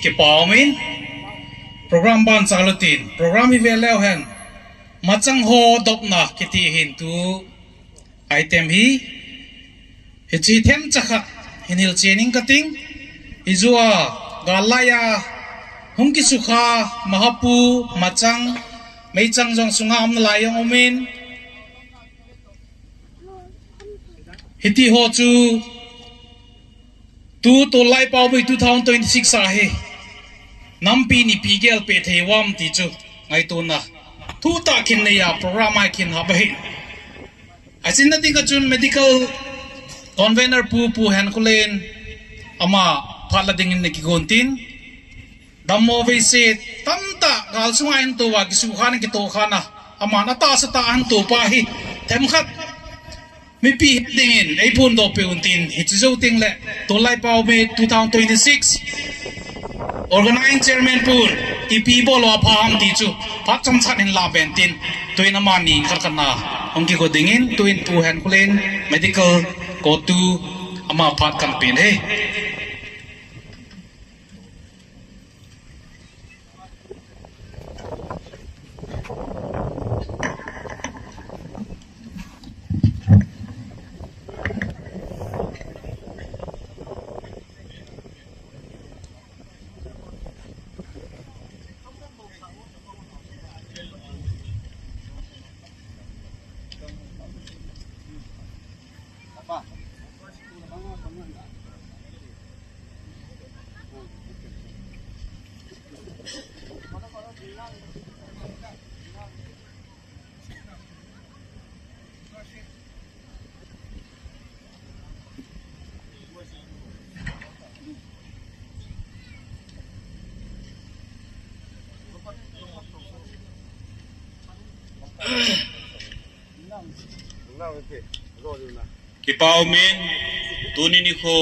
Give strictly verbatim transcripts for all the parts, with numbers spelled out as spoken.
Kipa umin, program ban chalu tin, program hi ve leu hen, machang ho dopna kiti hin tu item hi, hiche themcha kha hin hilchen ing kating, hijeh a, gal laiya, hung kisukha, mahapu, machang, meichang jong sunga umna lai jong umin, hiti ho chu, Tu Tollai Paomei two thousand twenty-six a hi nampi nipi gel pe thei uvam ti chu ngaitona thutah khin neiya program a khin hap ahi. Achinna ding a chun medical convener pu, Pu Henkholen ama phat la dingin na kigon tin. Dammo veise tamtah gal sunga hin tou a, kisukhan, kitohkhan a, aman atahsa tah a hin tou pa hi themkhat mipi dingin eiphondoh peh un tin, hiche jou teng le Tollai Paomei two thousand twenty-six organizing chairman pun ipi bol uva pha ham ti chu phat chomcha hin la ben tin, tuin amani khat khat na hung kigo dingin, tuin Pu Henkholen medical ko tu ama phat kan pen e. Kipa umin, tuni nikho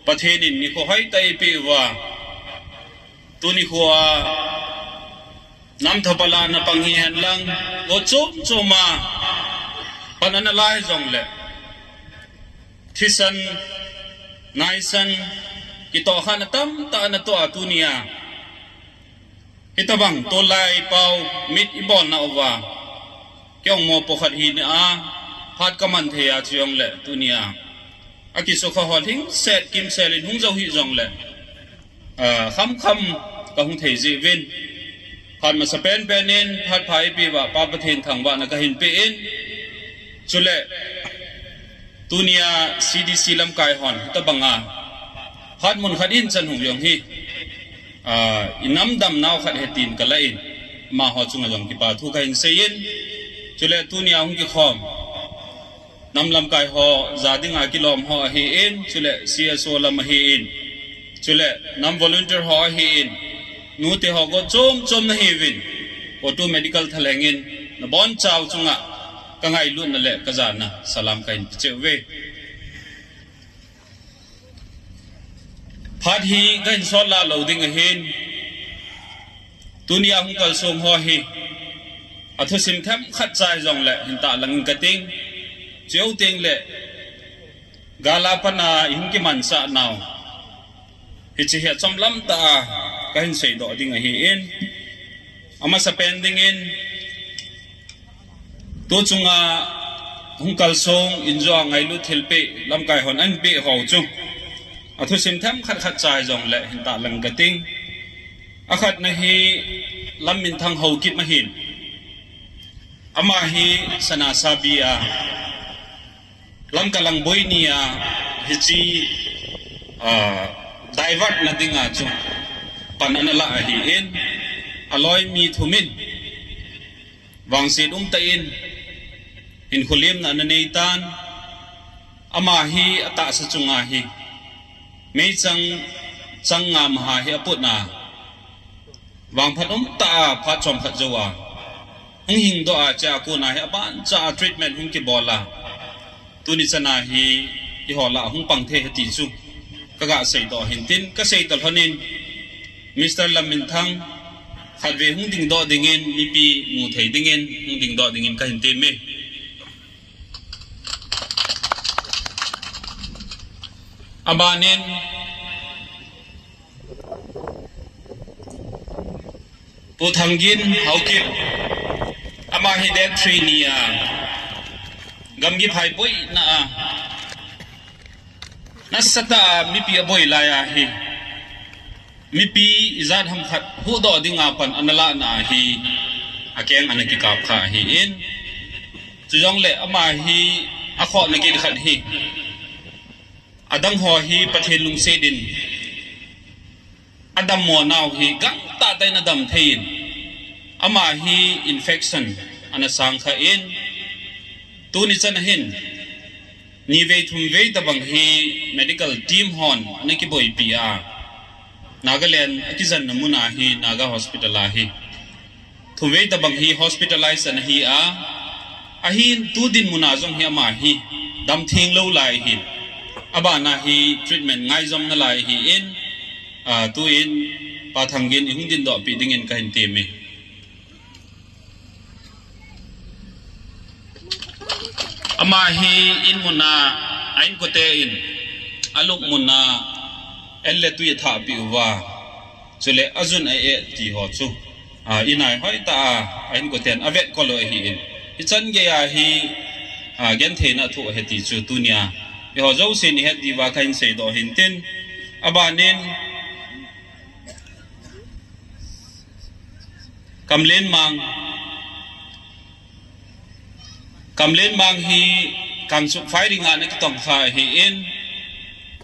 Pathen in nikho hoitah eipeh uva, tuni nikho a nam thapal a na pang hihen lang, go chom chom a pan ana la hijongle, thisan, naisan, kitohkhan atamtah ana toh a tunia, hitabang Tollai Pao mit ibolna uva, kei jong mopo khat hina a phat kaman thei a, chujongle tunia akisukha ho lhingset kimsel in hung jou hih jongle, ah, khamkham kahung thei jeh uvin, phat masa penpen in phat pha eipeh uva Pa Pathen thangvahna kahin pe in, chule tunia C D C lamkai hon hitabanga phat mun khat in chan hung jong hi, ah, inam damnau khat ahi tin kala in, amaho chunga jong kipa thu kahin sei in, chule tunia hung kikhom nam lamkai ho ja dinga kilom ho ahin, chule C S O lam ahin, chule nam volunteer ho ahin, nute ho go chom chom nahiuvin, O two Medical thalheng in nabonchau chunga kangailutna le kajana salam kahin pe cheh uve. Phat hi kahin sol la lou ding ahin, tunia hung kalsong ho hi athusim themkhat cha hijongle hin tahlang in kating, chujou tengle gal a pat a ihung kimansah nau hiche hi achom lam tah a kahin seidoh ding ahin, amasapen dingin tu chunga hung kalsong in jong ngailut thilpeh lamkai hon ahin peh ho chu athusim themkhat khat cha hijongle hin tahlang kating. Akhatna hi Lamminthang Haokip ahin, ama hi sana sabi a Lamka lang boi nia hiche, ah, divert na dinga chu pan ana la ahin, aloi mi thum in vangset umtah in hinkho lemna ana neitan, ama hi atahsa chunga hi meichang chang nga maha hi aputna, vangphat umtah a phat chomkhat jou a hung hingdoh a, chea kona hi abancha a treatment hung kibol a, tuni chana hi eiho lah a hung pang thei ahi ti chu kaga seidoh ahin tin, kasei toh lhonin Mister Lamminthang khatvei hung dingdoh dingin, mipi mu thei dingin hung dingdoh dingin kahin temme. Abanin Pu Thangin Haokip, ama hi date three ni a, gamgi phai boina a, nasatah a mipi aboi lai ahi. Mipi ijat ham khat huhdoh dinga pan analah na ahi, akeng ana kikap kha ahi in. Chujongle ama hi akhoh na kit khat hi. Adang ho hi Pathen lungset in adammo nau hi gangtah tah in adam thei in, ama hi infection ana sang kha in, tuni chan ahin, nivei thumvei tabang hi medical team hon ana kiboipi a, Nagaland a kijanna mun a hi Naga Hospital a hi. Thumvei tabang hi hospitalize ana hi a, ahin tu dinmun a jong hi ama hi damtheng lou lai hi. Abana hi treatment ngaijom nalai hi in, a, tu in Pa Thangin ihung dindoh pi dingin kahin temme. Ama hi in mun a, a inkote in, alung mun a, el le tui athah pi uva, chule ajun a-eh ti ho chu, a, inai hoitah a, a inkoten avet kol u ahi in. Hichan gei a hi, a, gentheina thu ahi ti chu tunia eiho jousen ihet diuva kahin seidoh hin tin, abanin, Kamlenmang. Kamlenmang hi Kangchup firing a ana kitong kha ahi in,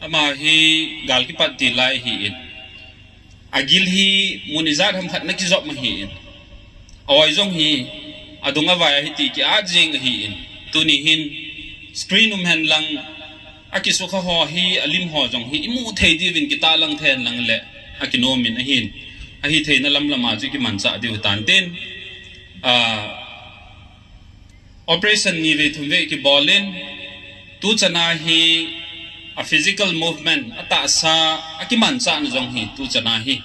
ama hi gal kipat til lai ahi in. Agil hi mun ijat ham khat ana kijop ahi in. Aoi jong hi adung avai ahi ti ki-at jing ahi in. Tuni hin screen um hen lang, akisukha ho hi, alim ho jong hi imu thei diuvin kitahlang thei hen lang le akinom in ahin. Ahi theina lamlam a chu kimanchah diu tan tin, a, operation nivei thumvei kibol in, tu chan a hi a physical movement atahsa akimanchahna jong hi tu chan a hi,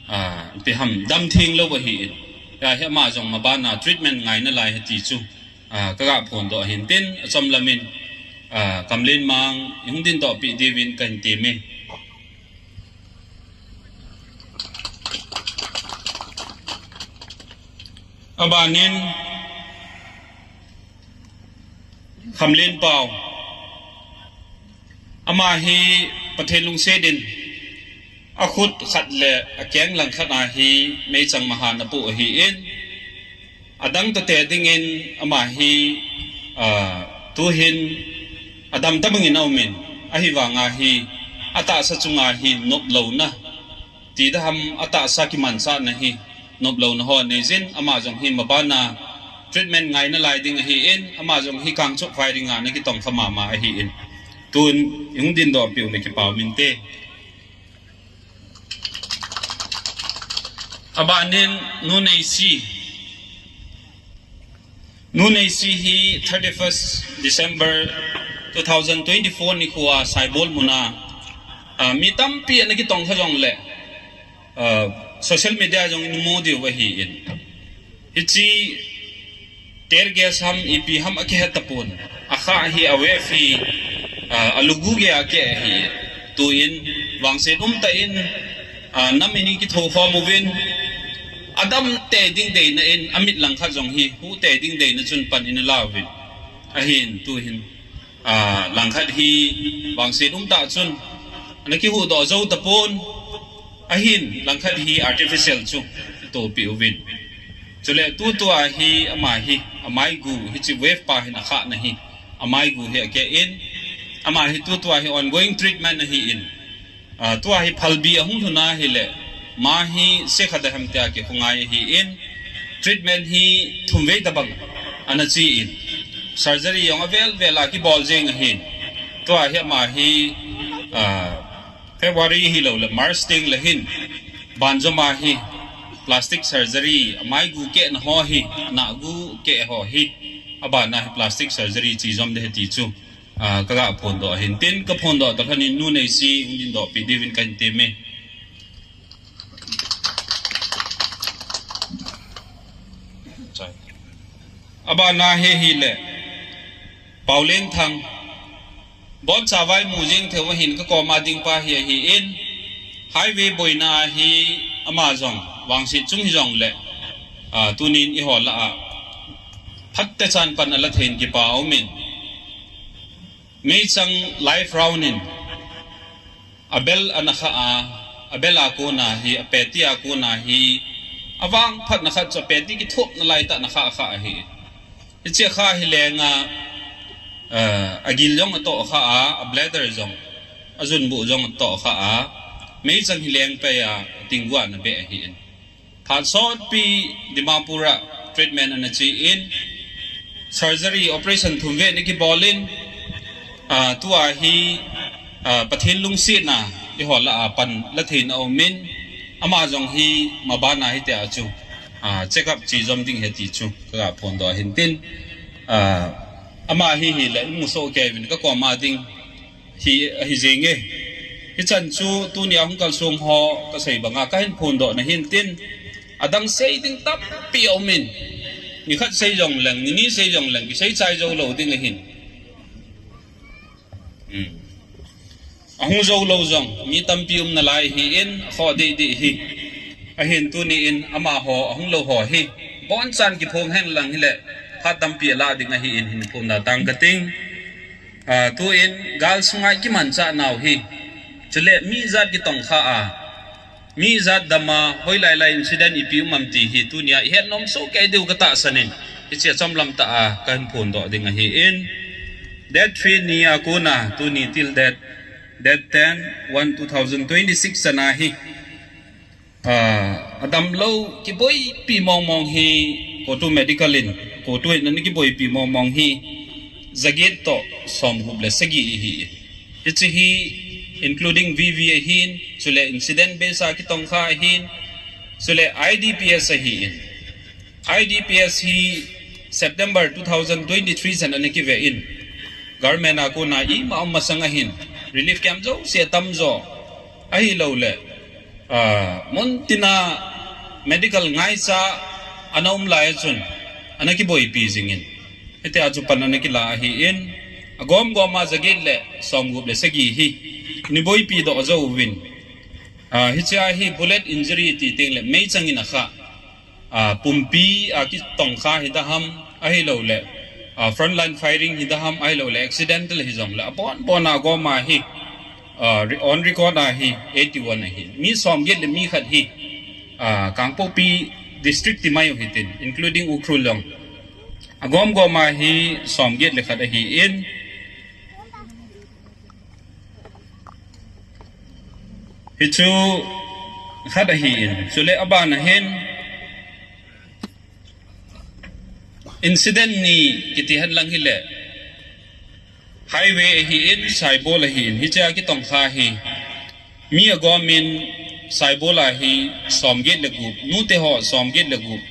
a, ipi ham damtheng lou ahi in. Ahi ama jong mabana treatment ngai nalai ahi ti chu, a, kaga phondoh ahin tin, achom lamin, a, Kamlenmang ihung dindoh pi diuvin kahin temme. Abanin Khamlenpao. Ama hi Pathen lungset in akhut khat le akeng lang khat a hi meichang maha ana pu ahi in. Adang tote dingin ama hi, a, tu hin adam tabang in aum in, ahivang a hi atahsa chunga hi nop louna, ti da ham atahsa kimanchahna hi nop louna ho nei jin, ama jong hi mabana treatment ngai nalai ding ahi in, ama jong hi Kangchup firing a ana kitong kha mama ahi in. Tun ihung dindoh piu le kipah um inte. Abanin Nu Neisi. Nu Neisi hi thirty-first December two thousand twenty-four nikho a Saibol mun a, a, mi tampi ana kitong kha jongle, a, social media jong in mu diu ahi in. Hiche tear gas ham, ipi ham akihe tapon. Akha hi a wave hi, a, alugu gei a akeh ahi. Tuin vangset umtah in, a, nam in kitho khom uvin, adam tei ding deina in amit langkhat jong hi, hu tei ding deina chun pan in ala uvin. Ahin, tuhin, a, langkhat hi vangset umtah chun ana kihuhdoh jou tapon. Ahin, langkhat hi artificial chu tohpi uvin. Chule tutua hi ama hi, amaigu, hiche wave pa hin akhahna hi, amaigu hi akeh in, ama hi tutua hi ongoing treatment ahi in. A, tua hi phalbi ahung lhun ahile, ma hi se khat a hem tia kikhongai ahi in, treatment hi thumvei tabang ana chi in, surgery jong avel vel a kibol jeng ahin. Tua hi ama hi, a, February hilou le March teng le hin, banjom a hi plastic surgery, amaigu kehna ho hi, anahgu keh ho hi, abana hi plastic surgery chi jom ding ahi ti chu, a, kaga phondoh ahin tin, kaphondoh tah lhon in Nu Neisi hung dindoh pi diuvin kahin temme. Abana hi hile, Paolenthang, boncha vai mu jeng thei u ahin, kakoma ding pa hi ahi in, highway boina a hi ama jong vangset chung hijongle, ah, tunin eiho lah a phattechan pan ala thei in kipa aumin. Meichang live round in abel ana kha a, abel a kona hi, apeti a kona hi, avangphatna khat chu apeti kithopna laitah ana kha kha ahi. Hiche kha hi lenga, eh, agil jong atoh kha a, abladder jong, ajunbu jong atoh kha a, meichang hi leng pei a, atingguh ana be ahin. Phat sotpi Dimapur a treatment ana che in, surgery, operation thum vei ana kibol in, ah, tua hi, ah, Pathen lungsetna eiho lah a pan la theina aumin, ama jong hi maban a hitia chu, ah, check up che jom ding ahi ti chu kaga phondoh ahin tin, ah, ama hi hile imu soh kei uvin, kakoma ding hi, ahi jenge. Hichan chu tunia hung kalsong ho kasei banga kahin phondoh na ahin tin, adang sei ding tampi aumin, nikhat sei jongleng, nini sei jongleng, kisei chai jou lou ding ahin. Hmm. Ahung jou lou jong mi tampi um nalai ahin, akhoh dehdeh hi. Ahin tuni in amaho ahung lou ho hi bonchan kiphong henlang hile, phat tampi alah ding ahin, hin phondoh tang kating. Ah, tuin gal sunga kimanchah nau hi, chule mi ijat kitongkha a, mi ijat dam a, hoilai lai incident ipi um am ti hi tunia ihet nom soh kei diu katahsan in, hiche chomlam tah a kahin phondoh ding ahin. Date three ni a kona tuni til date, date ten one two thousand twenty-six chan a hi, ah, adam lou kiboipi mong mong hi, CoTU Medical in, CoTU in ana kiboipi mong mong hi, jaget toh somgup le sagi ahi. Hiche hi including V V ahin, chule incident base a kitongkha ahin, chule I D P S ahin. I D P S hi September two thousand twenty-three chan ana kive in, government a kona ima um masang ahin, relief camp jouse atam jo, ahilouleh, ah, muntina medical ngaicha ana um lai a chun ana kiboipi jingin, hitia chu pan ana kila ahin, agom gom a jaget le somgup le sagi hi ana boipi doh jouvin. Ah, hiche a hi bullet injury ti tengle meichang in akha, ah, pumpi a kitongkha hidaham, ahilouleh, ah, frontline firing hidaham, ahilouleh accidental hijongle, abon bon a agom a hi, ah, re-, on record a hi eighty-one ahi. Mi somget le mi khat hi, ah, Kangpokpi district ti mai u hitin, including Ukhrul jong, agom gom a hi somget le khat ahin. Hichu khat ahin, chule aban ahin, incident ni kiti henlang hile, highway ahin, Saibol ahin, hiche a kitongkha hi, mi agom in Saibol a hi somget le gup, nute ho somget le gup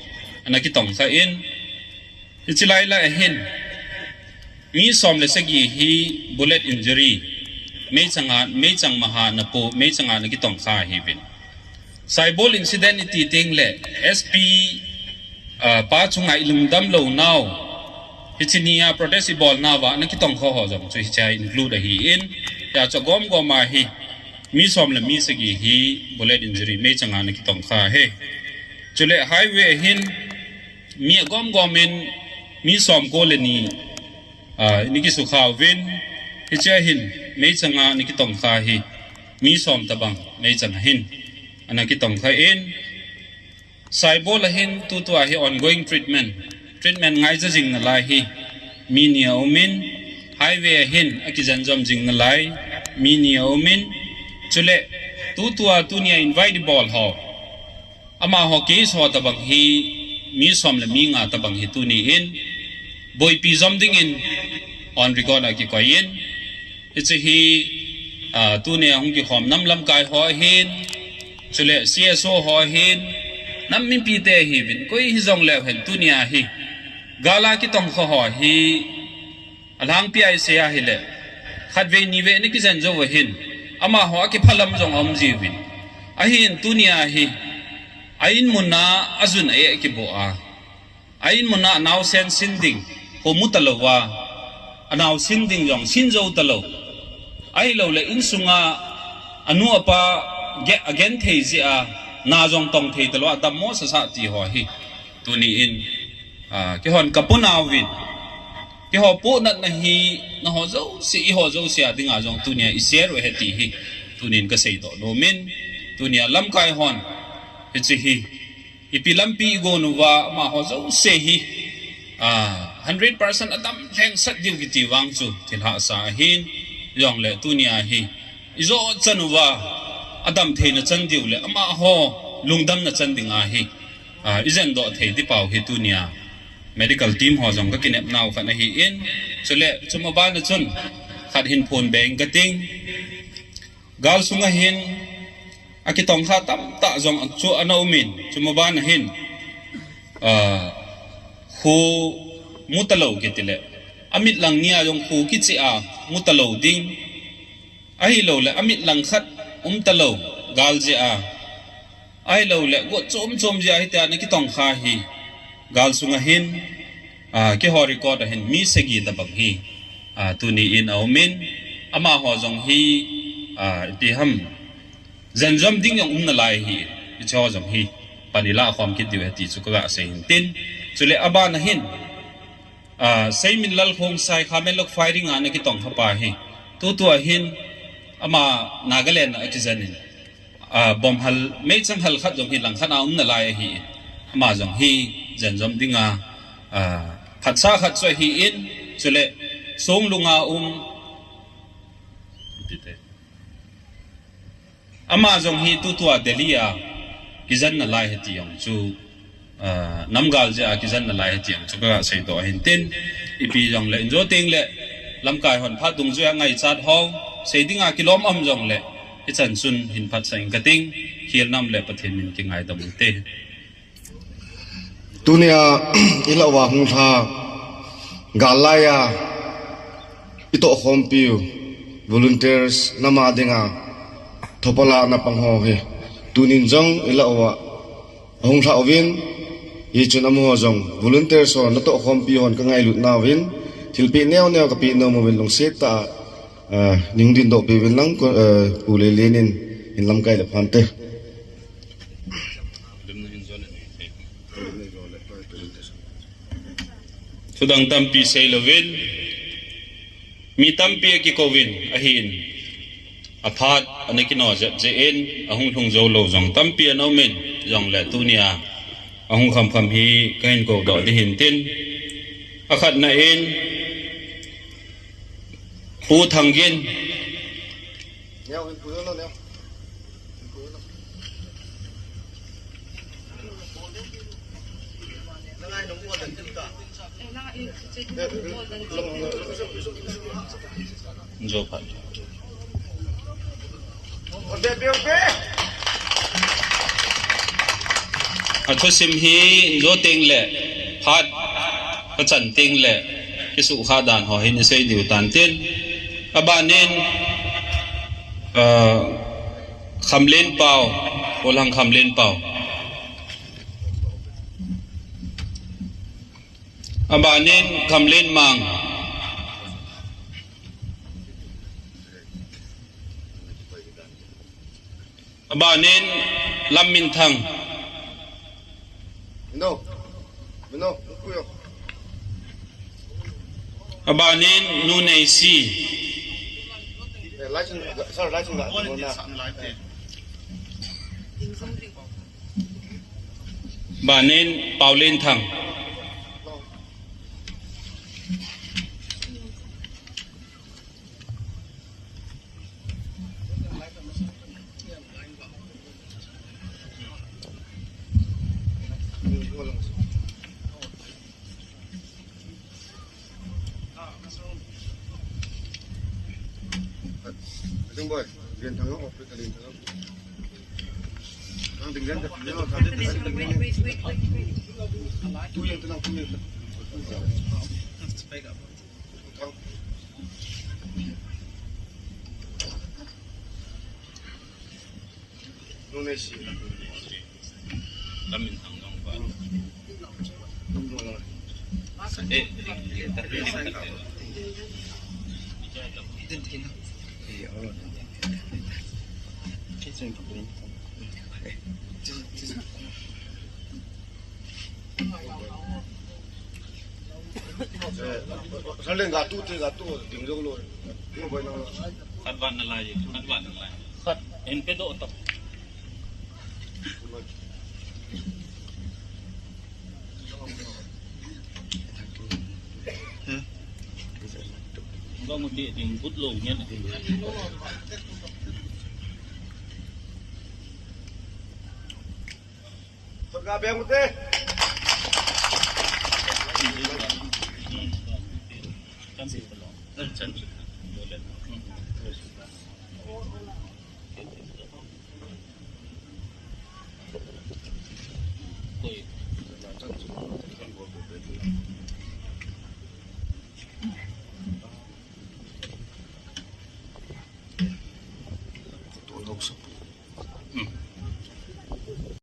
ana kitongkha in, hiche lai lai ahin, mi som le sagi hi bullet injury, meichang a, meichang maha ana pu, meichang a ana kitongkha ahiuvin. Saibol incident iti tengle S P, ah, pa chunga ilungdam lou nau, hiche nia protest ibolnauva ana kitongkha ho jong chu hiche a include ahin, hijeh chun agom gom a hi, mi som le mi sagi hi bullet injury, meichang a ana kitongkha ahi. Chule highway ahin, mi agom gom in mi somko le ni, ah, ana kisukha uvin, hiche a hin meichang a ana kitongkha hi mi som tobang meichang a hin ana kitongkha in, Saibol a hin tutua hi ongoing treatment, treatment ngaicha jing nalai hi mi ni aumin, highway a hin akijen jom jing nalai mi ni aumin, chule tutua tunia invite ibol ho, amaho case ho tobang hi mi som le mi nga tobang hi tuni in boipi jom dingin on record a kikoi in, hiche hi, ah, tunia hung kikhom nam lamkai ho ahin, chule C S O ho ahin, nam mipite ahiuvin, koi hijongleu hen tunia hi gal a kitongkha ho hi alhangpi a isei ahile, khatvei nivei ana kijen jou ahin, amaho akiphalam jong aum jiuvin. Ahin tunia hi a-in mun a ajun a-eh kiboh a, a-in mun a anaosen sin ding, khomu talouva, anao sin ding jong sin jou talou, ahilouleh insunga anu apa ge-, agenthei jeh a na jong tong thei talou a dammo sasa ti ho hi. Tuni in, ah, keihon kapu nauvin. Keiho punatna hi, nangho jouse, eiho jouse a dinga jong tunia i share u ahi ti hi. Tunin kasei doh nomin. Tunia lamkai hon. Hiche hi. Ipi lampi igon uva, amaho jouse hi. Ah, hundred percent adam lhengsat diu kiti vang chu. Thil hahsa ahin. Jongle tunia hi. Ijo chan uva, adam theina chan diu le, amaho lungdamna chan dinga hi, ah, ijen doh thei ti pau hi tunia medical team ho jong kakinep nau khat ahin, chule, chuma bana chun, khat hin phone beng kating, gal sunga hin, akitongkha tamtah jong chu ana umin, chuma bana hin, ah, khu mutalou kiti le, amit lang nia jong khu kichia mutalou ding, Ahilouleh, amit langkhat umtalou, gal jeh a. Ahilouleh, got chom chom jeh a hitia ana kitongkha hi. Gal sunga hin, ah, keiho record a hin, mi sagi tabang hi. Ah, tuni in aumin, amaho jong hi, ah, ipi ham. Jen jom ding jong umnalai hi, hicheho jong hi. Pan ilah khom kit diu ahi ti chu kaga sei hin tin. Chule abana hin, Ah, Seiminlal Khongsai Khamenlok firing a ana kitongkha pa hi. Tutua hin ama Nagaland a akijen in. Ah, bomb hal, meichang hal khat jong hi langkhat a umnalai ahi. Ama jong hi jen jom dinga, ah, phatsa khat chu ahin, chule Songlung a um. Ama jong hi tutua Delhi a kijen nalai ahi ti jong chu, ah, namgal jeh a kijen nalai ahi ti jong chu kaseidoh ahin tin, ipi jongle injo tengle lamkai hon phat dungjuia ngaichat ho, sei dinga kilom aum jongle, hichan chun hin phatsah inge kating, khel nam le Pathen min kingaidam ute. Tunia, ilah uva hunglha, gal laiya, itohkhompiu, volunteers, nama dinga, thopal'a napang ho hi. Tunin jong, ilah uva, ahunglha uvin, hichun amaho jong, volunteers ho, natohkhompi hon kangailut nauvin, thilpeh neo neo kapeh nom uvin lungset tah'a, eh, ningdin dohpeh uvin lang, eh, Pu Lelen in, in lamkai le phante. Thudang tampi seilouvin, mi tampi akikouvin, ahin, aphat, ana kino jep jeh in, ahung lhung jou lou jong tampi ana umin, jongle tunia, ahung khamkham hi, kahin koudoh ding ahin tin, akhatna in, Pu Thanggen. Athusim hi injo tengle, phat kachan tengle, kisukha dan ho hin isei diu tan tin. Abanin, ah, Khamlen Pau, Kolhang Khamlen Pau. Abanin Khamlen Mang. Abanin Lamminthang. Mino. Mino. Abanin Nu Neisi. Abanin Paulen Thang. Salen ga tu te ga tu ding jong lo. Mo bai na. Khat vat na lai, khat vat na lai. Khat. Hin pe doh tah. Ga mu ti ding but lo ngen. Thot ga beng u te. Koi,